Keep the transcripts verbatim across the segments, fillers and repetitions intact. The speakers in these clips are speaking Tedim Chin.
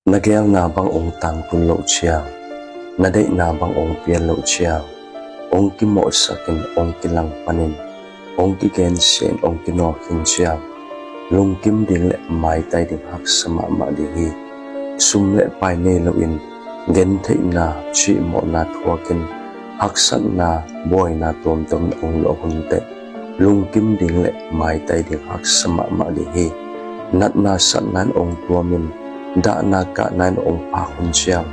Na geelna bang hong tangtun loh ciang, na deihna bang hong pial loh ciang, hong kimawhsakin hong kilang panin, hong kigensiahin hong kinawk khin ciang, lungkim ding le maitai ding haksa mahmah ding hi. Sum le pai nei loin, gentheihna cihmawhna thuakin, haksatna buaina tuamtuamin hong luah hun teh, lungkim ding le maitai ding haksa mahmah ding hi. Natna satna in hong tuamin, dahna kahna in hong phak hun ciang,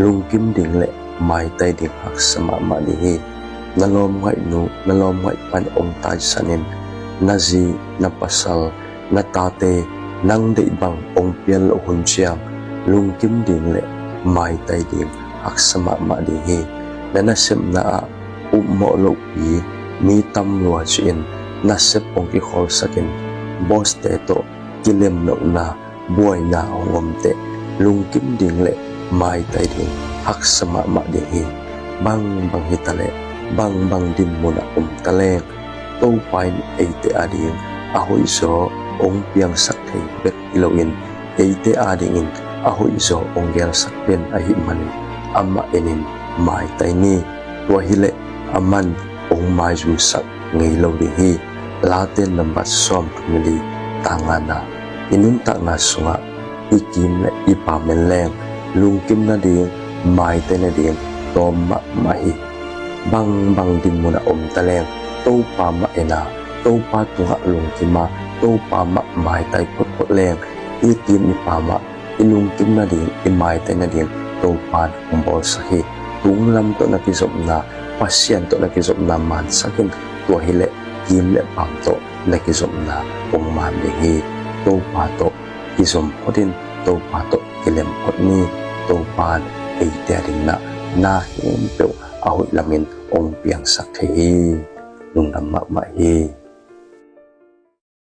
lungkim ding le maitai ding haksa mahmah ding hi. Na lawmngaihnu, na lawmngaihpa in hong taisanin, na zi, na pasal, na tate, nang deih bang hong pial loh hun ciang, lungkim ding le maitai ding haksa mahmah ding hi. Na nasepna ah upmawh lohpi, mi tam lua ci-in, nasep hong kikholsakin, boss te tawh kilemlohna, buaina hong om teh, lungkim ding le maitai ding haksa mahmah ding hi. Bangbang hi taleh, bangbang dinmun ah om taleng, Topa in eite ading a hoihzaw hong piangsak thei bek hi loin, eite adingin a hoihzaw hong geelsak pen ahih manin, amah enin maitai ni. Tua hileh aman hong maizumsak ngei lo ding hi. Late nambat sawmthum le li, tang ngana. I nuntakna sungah i kim le i pam en leng, lungkim nading, maitai nading tawm mahmah hi. Bangbang dinmun ah om taleng, Topa mah en a, Topa tungah lungkim a, Topa mah maitai photphot leng, i kim i pam ah i lungkim nading, i maitai nading Topa in hong bawlsak hi. Tunglam tawh na kizopna, Pasian tawh na kizopna mansak in, tua hileh kim le pam tawh na kizopna hong man ding hi. Topa tawh kizom phot in, Topa tawh kilem phot ni. Topa in eite ading na, na khempeuh a hoih lamin hong piangsak thei hi. Lungdam mahmah hi.